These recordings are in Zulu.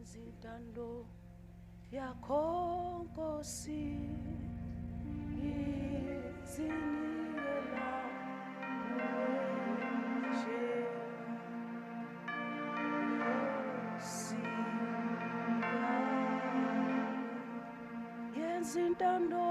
Yenza intando yakho Nkosi, ngizinikela kuwe nje Nkosi yami. Yenza intando.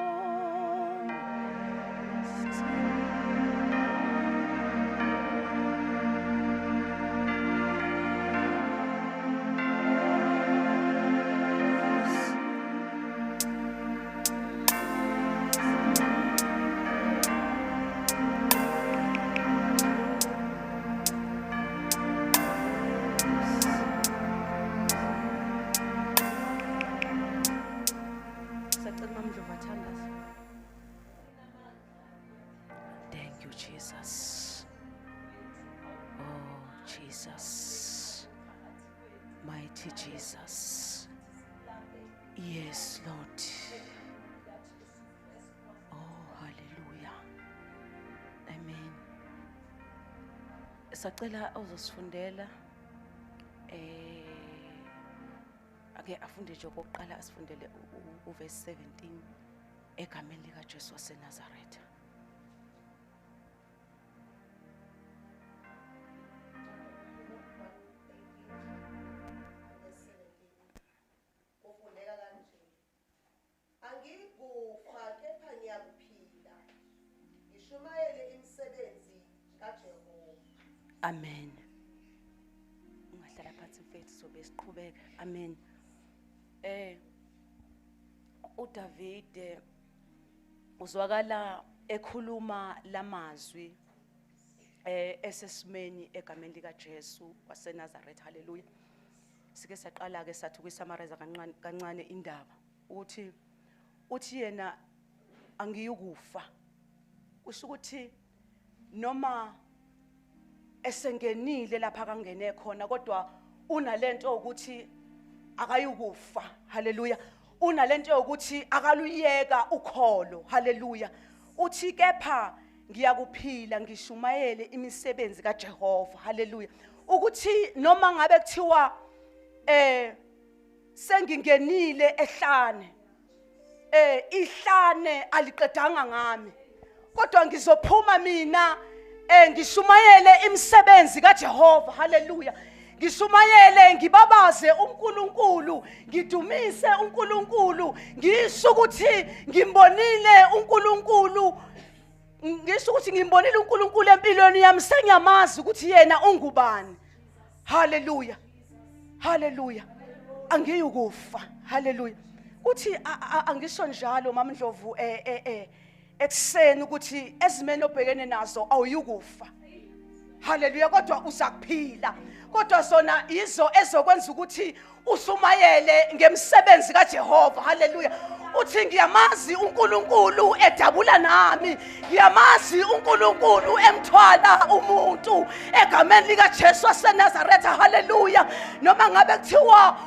Sacela uMamDlovu athandaze. Thank you, Jesus. Oh, Jesus. Mighty Jesus. Yes, Lord. Oh, hallelujah. Amen. Sacela ozosifundela ake afunde nje okokuqala, asifundele uverse 17 egameni lika Jesu waseNazaretha. Kufundeka kanje: Angikufa kepha ngiyakuphila, ngishumayele imisebenzi kaJehova. Amen. Ungahlala phansi mfethu, sobe siqhubeka. Amen. uDavide uzwakala ekhuluma lamazwi esesimeni egameni lika Jesu waseNazaretha. Haleluya. Sike saqala ke sathi ukusummarize kancane kancane indaba, ukuthi uthi yena angiyukufa. Kusho ukuthi noma esengenile lapha kangene khona, kodwa unalento ukuthi akayukufa. Haleluya. Unalento yokuthi akaluyeka ukholo. Haleluya. Uthi kepha ngiyakuphila ngishumayele imisebenzi kaJehova. Haleluya. Ukuthi noma ngabe kuthiwa sengingenile ehlane, ihlane aliqedanga ngami, kodwa ngizophuma mina ngishumayele imisebenzi kaJehova. Haleluya. Ngishumayele, ngibabaze uNkulunkulu, ngidumise uNkulunkulu, ngisho ukuthi ngimbonile uNkulunkulu, ngisho ukuthi ngimbonile uNkulunkulu empilweni yami, sengiyamazi ukuthi yena ungubani. Haleluya. Haleluya. Angiyukufa. Haleluya. Uthi angisho njalo MamNdlovu ekuseni ukuthi ezimeni obhekene nazo awuyukufa. Haleluya, kodwa uzakuphila. Kodwa zona izo ezokwenza ukuthi ushumayele ngemsebenzi kaJehova. Haleluya. Uthi ngiyamazi uNkulunkulu edabula nami, ngiyamazi uNkulunkulu emthwala umuntu egameni lika Jesu waseNazaretha. Haleluya. Noma ngabe kuthiwa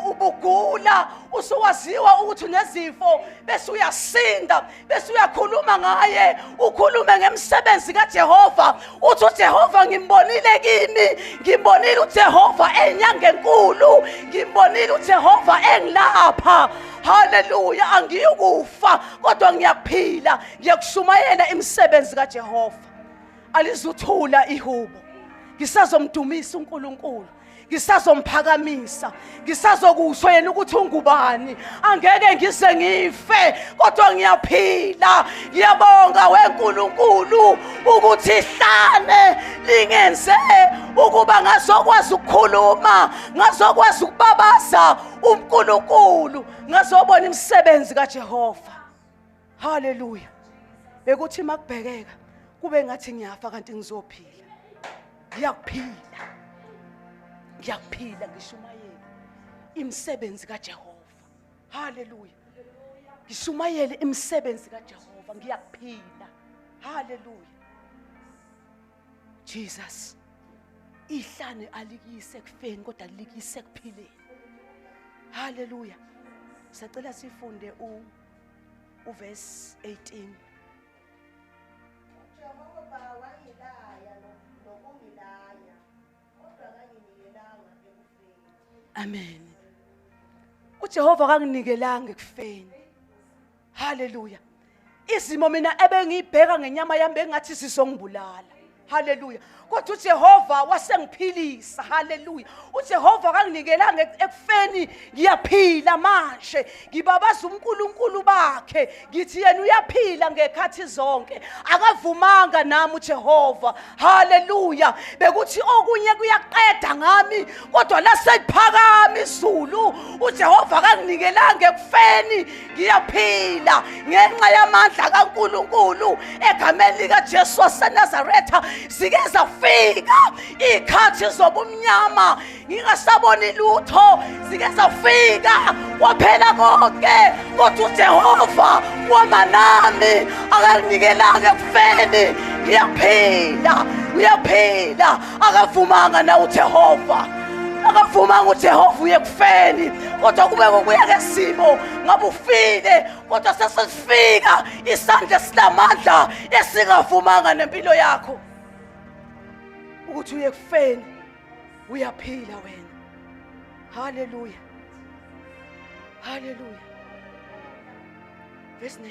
ubugula, usuwaziwa ukuthi unezifo, bese uyasinda, bese uyakhuluma ngaye, ukhulume ngemsebenzi kaJehova. Uthi uJehova ngimbonile kimi, ngimbonile uJehova enyanga enkulu, ngimbonile uJehova engilapha. Haleluya. Angiyukufa kodwa ngiyaphila, ngiyakushumayela imisebenzi kaJehova. Alizuthula ihubo, ngisazomdumisa uNkulunkulu, ngisazomphakamisa, ngisazokusho yena ukuthi ungubani. Angeke ngize ngife kodwa ngiyaphila. Ngiyabonga weNkulunkulu ukuthi ihlane lingenze ukuba ngazokwazi ukukhuluma, ngazokwazi ukubabaza uNkulunkulu, ngazobona imisebenzi kaJehova. Haleluya. Bekuthi makubhekeka kube ngathi ngiyafa kanti ngizophila. Ngiyakuphila, ngiyakuphila, ngishumayele imisebenzi kaJehova. Haleluya. Ngishumayele imisebenzi kaJehova, ngiyakuphila. Haleluya. Jesus, ihlane alikise ekufeni kodwa likise ekuphileni. Haleluya. Sacela sifunde uverse 18. Jehova wangilaya nokungilaya, kodwa kanginikelanga ekufeni. Amen. uJehova akanginikelanga ekufeni. Haleluya. Izimo mina ebengiyibheka ngenyama yami bengathi sizongibulala. Haleluya. Kodwa uJehova wasengiphilisa. Haleluya. uJehova akanginikelanga ekufeni, ngiyaphila manje. Ngibabaza uNkulunkulu bakhe, ngithi yena uyaphila ngekhathi zonke. Akavumanga nami uJehova. Haleluya. Bekuthi okunye kuyaqeda ngami, kodwa laseliphakama izulu, uJehova akanginikelanga ekufeni, ngiyaphila ngenxa yamandla kaNkulunkulu egameni likaJesu waseNazaretha. Zike zafika ikhathi zobumnyama, ngingasaboni lutho, zike zafika waphela konke, kodwa uJehova wama nami, akanginikelanga ekufeni, ngiyaphila, uyaphila. Akavumanga na uJehova, akavumanga uJehova uye ekufeni, kodwa kube ngokuya ngesimo ngabe ufile, kodwa sesifika isandla esinamandla esingavumanga nempilo yakho ukuthi uye ekufeni, uyaphila wena. Haleluya, haleluya. Verse 19.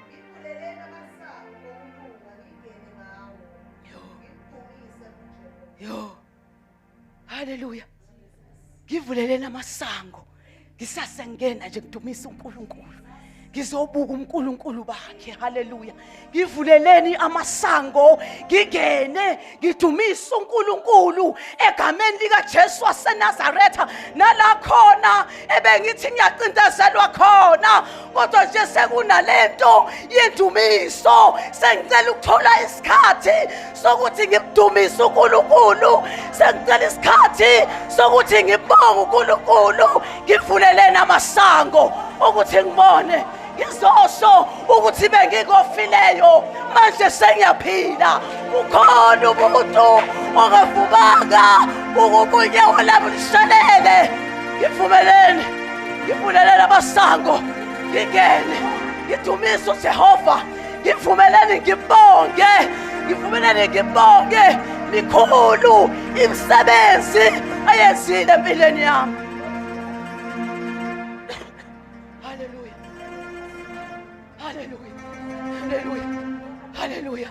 Ngivuleleni amasango okulunga, ngingene ngawo. Yo. Ngimdumise uJehova. Yo. Haleluya. Ngivuleleni amasango, ngisasengena nje ngidumisa uNkulunkulu, ngizobuka uNkulunkulu bakhe. Haleluya. Ngivuleleni amasango, ngingene ngidumise uNkulunkulu egameni likaJesu waseNazaretha. Nala khona ebengithi ngiyacindezelwa khona, kodwa nje sekunalento yendumiso, sengicela ukuthola isikhathi sokuthi ngimdumise uNkulunkulu, sengicela isikhathi sokuthi ngibonge uNkulunkulu. Ngivuleleni amasango ukuthi ngibone, ngizosho ukuthi bengikofileyo, manje sengiyaphila. Ukhona umuntu ongavumanga ukuba unyawo lami lishelele. Ngivumeleni, ngivuleleni amasango, ngingene ngidumise uJehova. Ngivumeleni ngibonge, ngivumeleni ngibonge. Mikhulu imisebenzi ayenzile empilweni yami. Haleluya, haleluya, haleluya, haleluya.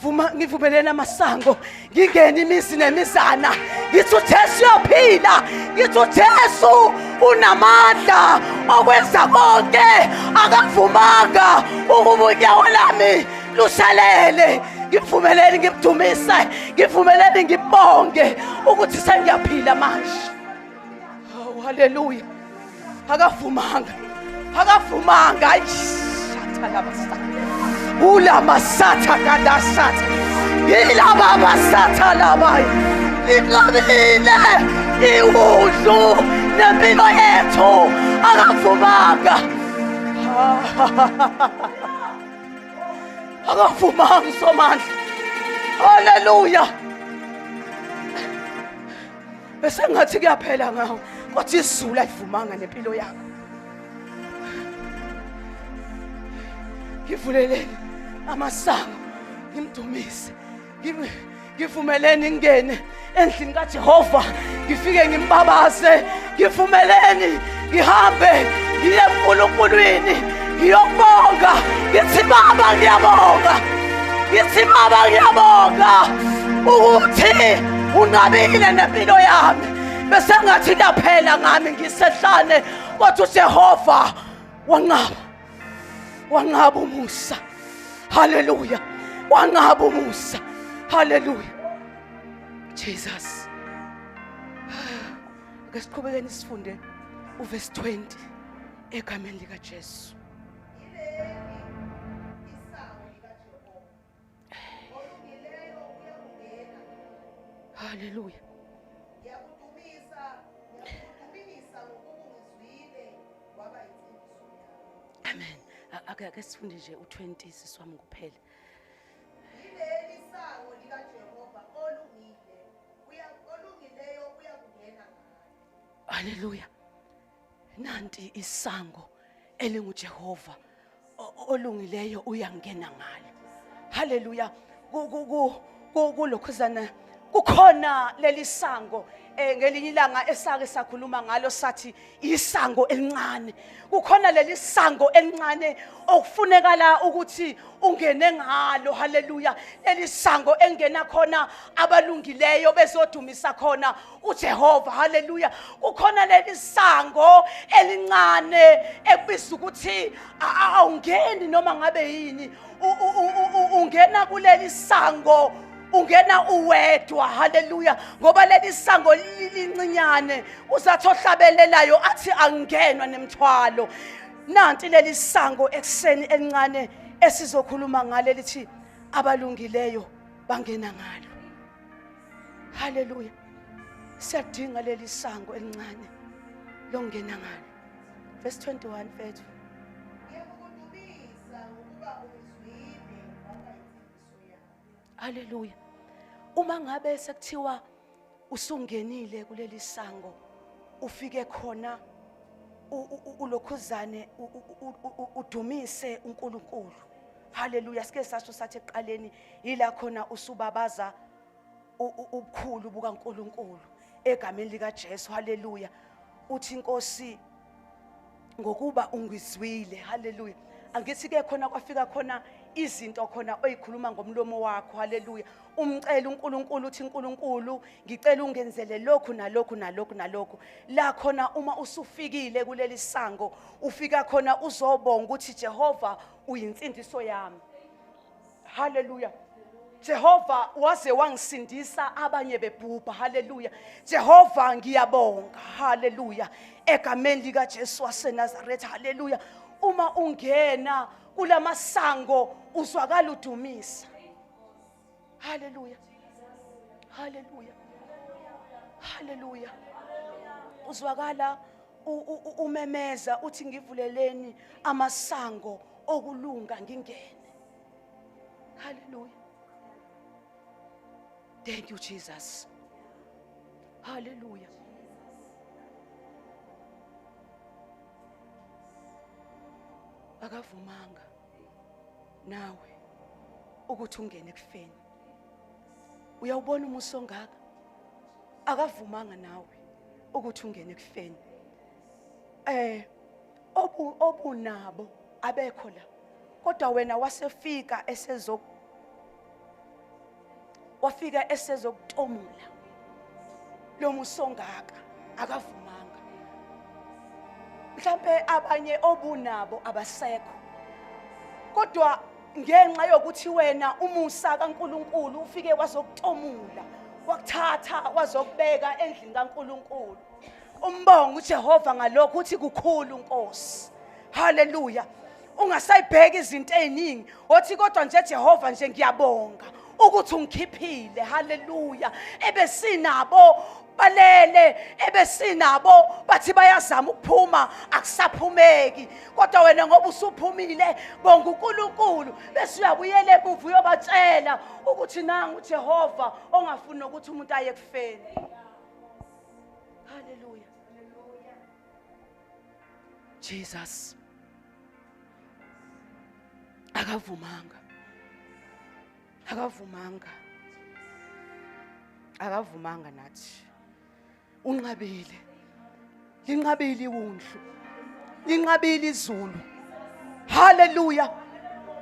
Vuma, ngivumeleni amasango, ngingene imizi nemizana, ngithi uJesu uyaphila, ngithi uJesu unamandla okwenza konke, akavumanga ukuba unyawo lami lushalele. Ngivumeleni ngimdumise, ngivumeleni ngibonge ukuthi sengiyaphila manje. Oh, haleluya. Akavumanga, akavumanga. Ayishatha labasatha, ulamasatha kadasatha, yilaba basatha laba, linqabile iwundlu nempilo yethu. Akavumanga, akavumanga Somandla. Haleluya. Bese ngathi kuyaphela ngawo, kodwa izulu alivumanga nempilo yakho. Ngivuleleni amasango, ngimdumise. Ngivumeleni ngingene endlini kaJehova, ngifike ngimbabaze. Ngivumeleni ngihambe ngiye eNkulunkulwini, ngiyobonga. Ngithi Baba ngiyabonga, ngithi Baba ngiyabonga ukuthi unqabile nempilo yami. Bese ngathi kuyaphela ngami ngisehlane, kodwa uJehova wanqaba, wanqaba umusa. Haleluya, wanqaba umusa. Haleluya, Jesus. Ake siqhubekeni sifunde uverse 20 egameni likaJesu. Yileli isango likaJehova. Olungileyo uyakungena. Haleluya. Ngiyakudumisa, ngiyakudumisa ngokuba ungizwile waba insindiso yami. Amen. Ake sifunde nje u20 siswami kuphela. Yileli isango likaJehova, olungile uya olungileyo uyakungena ngalo. Haleluya. Nanti isango elinguJehova, olungileyo uyangena ngalo. Haleluya. Ku ku ku ku kulokhuzana Kukhona leli sango ngelinye ilanga esake sakhuluma ngalo, sathi isango elincane. Kukhona leli sango elincane okufunekala ukuthi ungene ngalo. Haleluya. Leli sango engena khona abalungileyo bezodumisa khona uJehova. Haleluya. Kukhona leli sango elincane ekubizwa ukuthi awungeni noma ngabe yini, ungena kuleli sango, ungena uwedwa. Haleluya. Ngoba leli sango lincinyane, uzathi ohlabelelayo athi angenwa nemthwalo. Nanti leli sango ekuseni elincane esizokhuluma ngale, lithi abalungileyo bangena ngalo. Haleluya. Siyadinga leli sango elincane longena ngalo. Verse 21 mfethu. Ngiyakukudumisa ngokuba ungizwile waba insindiso yami. Haleluya. Uma ngabe sekuthiwa usungenile kuleli sango, ufike khona ulokhuzane udumise uNkulunkulu. Haleluya. Sike sasho sathi ekuqaleni yila khona usubabaza ubukhulu bukaNkulunkulu egameni lika Jesu. Haleluya. Uthi inkosi ngokuba ungizwile. Haleluya. Angithi ke khona kwafika khona izinto khona oyikhuluma ngomlomo wakho. Haleluya. Umcela uNkulunkulu, uthi uNkulunkulu ngicela ungenzele lokhu nalokhu nalokhu nalokhu. La khona uma usufikile kuleli sango, ufika khona uzobonga ukuthi Jehova uyinsindiso yami. Haleluya. Jehova waze wangisindisa abanye bebhubha. Haleluya. Jehova ngiyabonga. Haleluya. Egameni lika Jesu waseNazaretha. Haleluya. Uma ungena kulamasango uzwakala udumisa. Haleluya. Haleluya. Haleluya. Uzwakala umemeza uthi ngivuleleni amasango okulunga ngingene. Hallelujah. Thank you Jesus. Hallelujah. Akavumanga nawe ukuthi ungene ekufeni. Uyawubona umusa ongaka? Akavumanga nawe ukuthi ungene ekufeni. Obunabo abekho la, kodwa wena wasefika esezo wafika esezokutomula lo musongaka. Akavumanga. Mhlambe abanye obunabo abasekho, kodwa ngenxa yokuthi wena umusa kaNkuluNkulu ufike wazokutomula, wakuthatha wazokubeka endlini kaNkuluNkulu. Umbonga uJehova ngalokho, uthi kukhulu Nkosi. Haleluya. Ungasayibheki izinto eziningi, othi kodwa nje Jehova nje ngiyabonga ukuthi ungikhiphile. Haleluya. Ebesinabo balele, ebesinabo bathi bayazama ukuphuma, akusaphumeki, kodwa wena ngoba usuphumile bonga uNkulunkulu, bese uyabuyela emuva uyobatshela ukuthi nangu uJehova ongafuni nokuthi umuntu aye ekufeni. Haleluya. Jesus akavumanga, akavumanga, akavumanga nathi. Unqabile, linqabile iwundlu, linqabile izulu. Haleluya.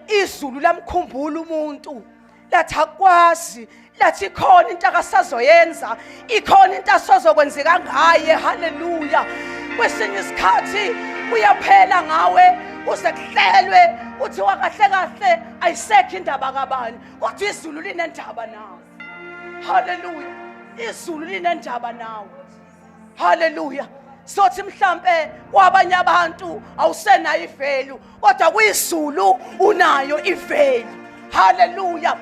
Izulu lamkhumbula umuntu, lathi akwazi, lathi ikhona into akasazoyenza, ikhona into asozokwenzeka ngaye. Haleluya. Kwesinye isikhathi kuyaphela ngawe kuze kuhlelwe kuthiwa kahle kahle ayisekho indaba kabani, kodwa izulu linendaba nawe. Haleluya. Izulu linendaba nawe. Haleluya. Sothi mhlambe kwabanye abantu awusenayo ivalue, kodwa kuyizulu unayo ivalue. Haleluya.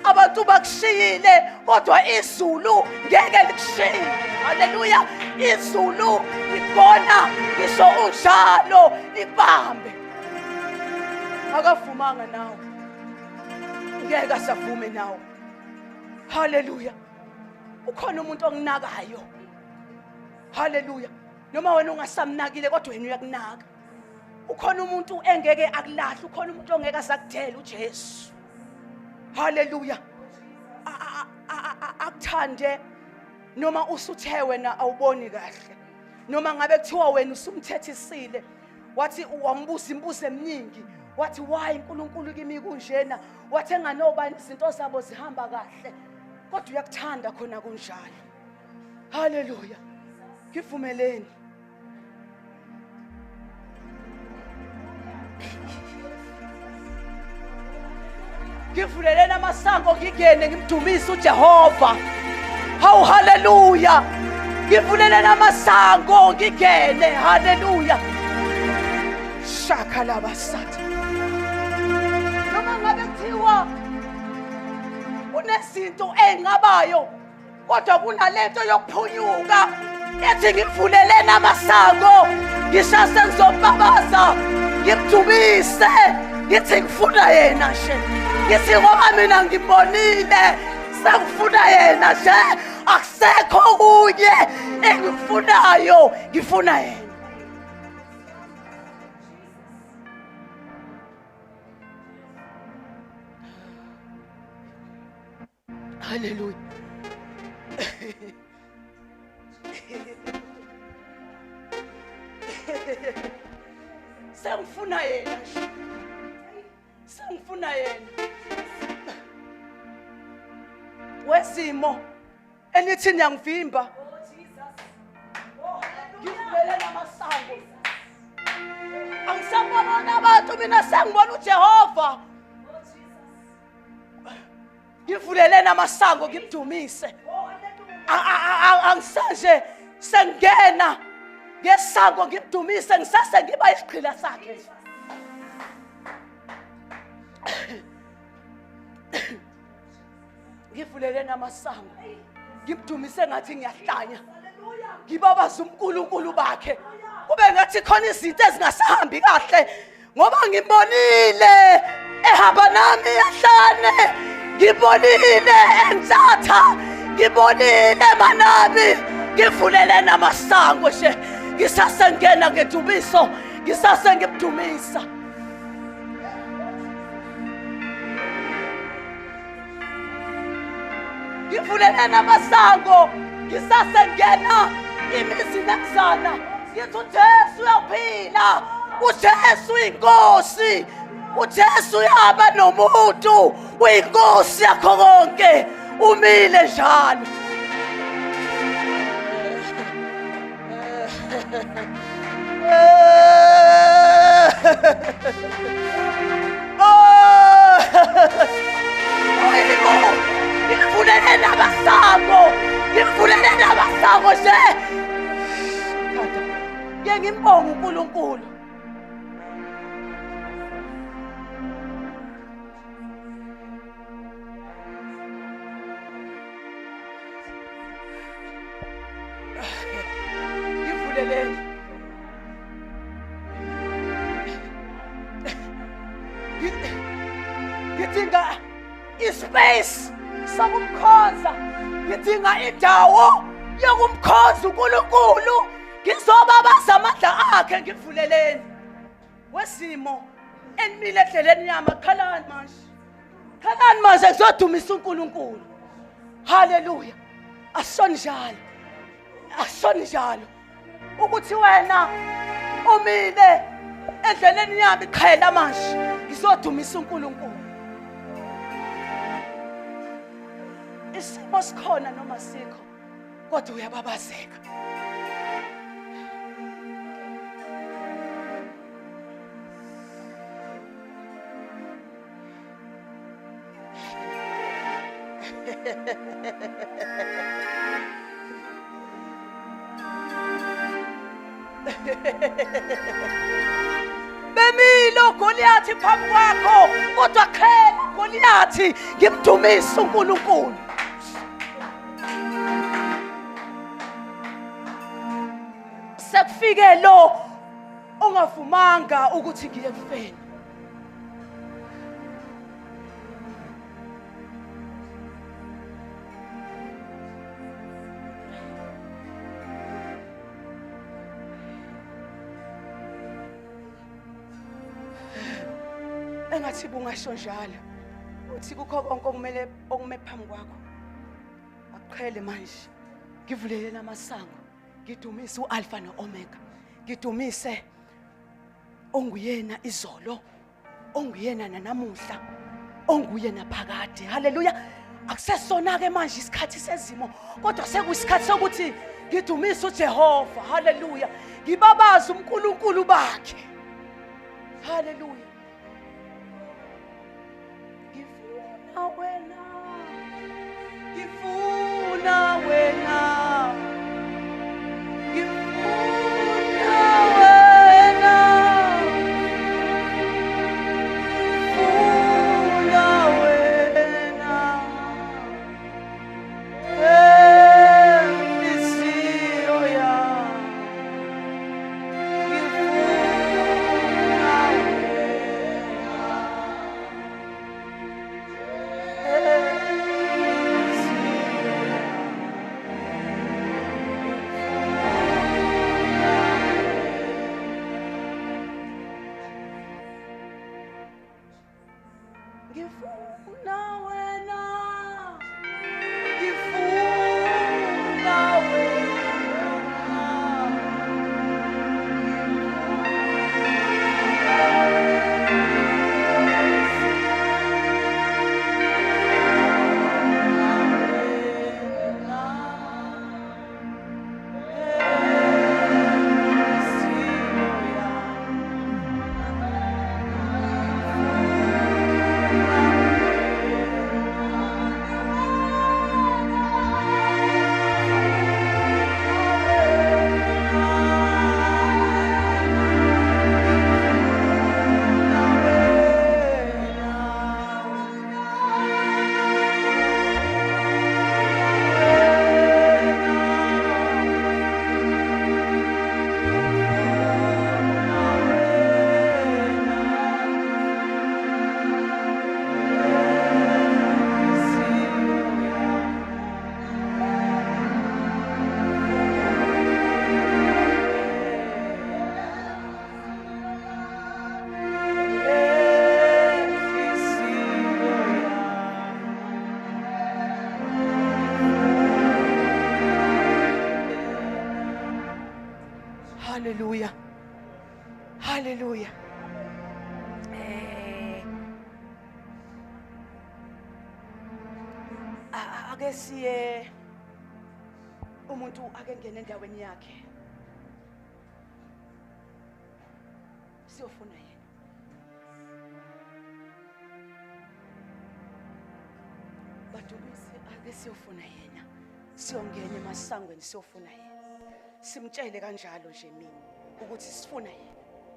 Abantu bakushiyile, kodwa izulu ngeke likushiye. Haleluya. Izulu likubona ngisho unjalo, likubambe. Akavumanga nawe, ngeke asavume nawe. Haleluya. Ukhona umuntu onginakayo. Haleluya. Noma wena ungasamnakile, kodwa wena uyakunaka. Ukhona umuntu engeke akulahle, ukhona umuntu ongeke azakudela uJesu. Haleluya. Akuthande noma usuthe wena awuboni kahle, noma ngabe kuthiwa wena usumthethisile, wathi wambuza imibuzo eminingi, wathi why uNkulunkulu kimi kunjena, wathi enganobani izinto zabo zihamba kahle, kodwa uyakuthanda khona kunjalo. Haleluya. Ngivumeleni. Ngivuleleni amasango ngingene ngimdumise uJehova. Hawu, haleluya. Ngivuleleni amasango ngingene, haleluya. Shaka labasatha. Noma ngabe kuthiwa kunezinto engabayo, kodwa kunalento yokuphunyuka ethi ngivuleleni amasango, ngishase ngizobabaza ngimdumise, ngithi ngifuna yena nje, ngithi ngoba mina ngimbonile, sengifuna yena nje, akusekho okunye engikufunayo, ngifuna yena. Haleluya. Sengifuna yena nje, sengifuna yena. Wesimo enithi niyangivimba, ngivulele amasango, angisabona abantu mina, sengibona uJehova. Ngivuleleni amasango ngimdumise. Angisanje sengena ngesango ngimdumise, ngisase ngiba isigqila sakhe nje. Ngivuleleni amasango ngimdumise ngathi ngiyahlanya, ngibabaza uNkulunkulu bakhe, kube ngathi khona izinto ezingasahambi kahle, ngoba ngibonile ehamba nami yahlane, ngibonile engithatha, ngibonile manami. Ngivulele namasango nje, ngisasengena ngedumiso, ngisasengimdumisa. Ngivulele namasango, ngisasengena imizi nemzana, ngithi uJesu uyaphila, uJesu uyinkosi, uJesu uyaba nomuntu, uyinkosi yakho konke, umile njalo. Ngivulele namasango, ngivulele namasango nje. Ke ngimbonga uNkulunkulu. Ngivuleleni. Ngidinga ispace sokumkhonza, ngidinga indawo yokumkhonza uNkulunkulu, ngizobabaza amandla akhe. Ngivuleleni wesimo enimile endleleni yami, khalani manje, khalani manje, ngizodumisa uNkulunkulu. Haleluya. Asonjalo, asonjalo ukuthi wena umile endleleni yami, qhela manje, ngizodumisa uNkulunkulu. Isimo sikhona noma sikho, kodwa uyababazeka. Bemile uGoliyathi phambi kwakho, kodwa qhela uGoliyathi, ngimdumise uNkulunkulu. Sekufike lo ongavumanga ukuthi ngiye ekufeni. Engathi bungasho njalo uthi kukho konke okumele okume phambi kwakho. Qhele manje. Ngivulele amasango. Ngidumise uAlpha noOmega. Ngidumise onguyena izolo, onguyena nanamuhla, onguyena phakade. Haleluya. Akusesona ke manje isikhathi sezimo, kodwa sekuyisikhathi sokuthi ngidumise uJehova. Haleluya. Ngibabaze uNkulunkulu bakhe. Haleluya. Ngifuna wena. Ngifuna wena. Ngifuna wena. Funa wena. Enhliziyo yami. Ngifuna wena. Enhliziyo yami. Ngifuna wena. Ngifuna wena. Hallelujah. Hallelujah. Ake siye umuntu ake ngene endaweni yakhe. Siyofuna yena. Badumise ake siyofuna yena. Siyongena emasangweni siyofuna yena. Simtshele kanjalo nje mina ukuthi sifuna yena.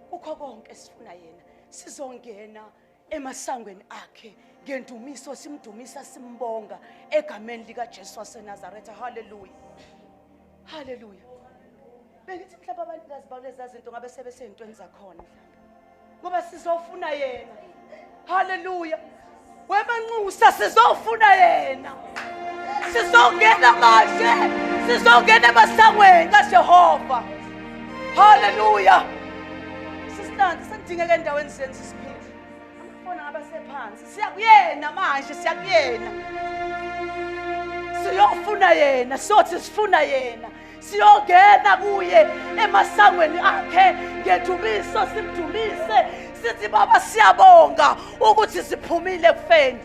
Kukho konke sifuna yena. Sizongena emasangweni akhe ngendumiso, simdumisa simbonga egameni lika Jesu waseNazaretha. Hallelujah. Hallelujah. Bengithi mhlawumbe abanikazi balezi zinto ngabe sebeseyintweni zakhona mhlawumbe. Ngoba sizofuna yena. Hallelujah. Wemanxusa sizofuna yena. Sizongena manje. Sizongena emasangweni kaJehova. Hallelujah. Sisihlanze sengidingeka endaweni zenu sisiphile. Amafoni ngabe sephansi. Siya kuyena manje, siya kuyena. Siyofuna yena, siyothi sifuna yena. Siyongena kuye emasangweni akhe ngedumiso, simdumise sithi baba siyabonga ukuthi siphumile ekufeni.